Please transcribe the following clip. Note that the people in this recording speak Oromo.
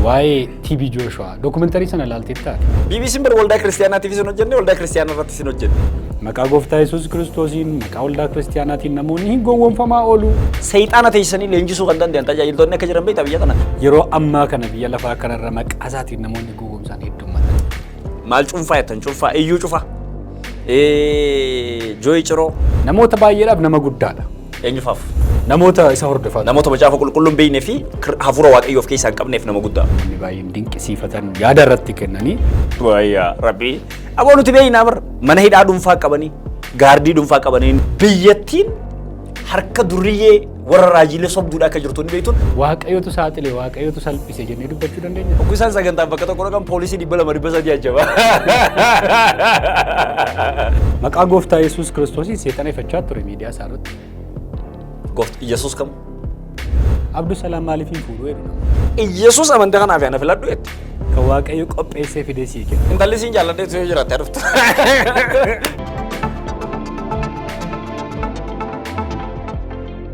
Waa'ee TB Joshua dookumentarii sana ilaalteettaa? BBC'n bar waldaa kiristaanaatiif isin hojjenne, waldaa kiristaanaa irratti isin hojjenne. Maqaa gooftaa Yesuus Kiristoosiin, maqaa waldaa kiristaanaatiin namoonni hin gowwoomfamaa oolu. Seexaana teessisanii leenjisuu kan danda'an tajaajiltoonni akka jiran beektaa biyya kana. Yeroo ammaa kana biyya lafaa kanarra maqaa isaatiin namoonni gowwoomsan heddummatan. Maal cuunfaa jettan? Cuunfaa iyyuu cufa. Jooyi ciroo. Namoota baay'eedhaaf nama guddaadha. Eenyufaaf? Namoota isa hordofaa. Namoota macaafa qulqulluun beeknee fi hafuura waaqayyoo of keessaa hin qabneef nama guddaa. Namni baay'een dinqisiifatan yaada irratti kennanii. Wayyaa rabbii. Aboo nuti beeknaa bar mana hidhaa dhuunfaa qabanii gaardii dhuunfaa qabanii biyyattiin harka durriyyee warra raajiilee sobduudha akka jirtu ni beektuun. Waaqayyotu saaxile, Waaqayyotu salphise jennee dubbachuu dandeenya. Hogguu isaan sagantaan bakka tokko dhaqan poolisii 200 300 ajjaba. Maqaa gooftaa Yesuus Kiristoosiin seexana ifachaa ture miidiyaa isaa irratti. Gooftaa Iyyasuus kam? Abduu Salaam maaliif hin fuudhu jedhu nama. Iyyasuus amantii kanaaf ana filadhu jette. Kan Waaqayyo qopheessee fidee sii kenna. Intalli siin jaalladheetu yoo jiraatte dhuftu.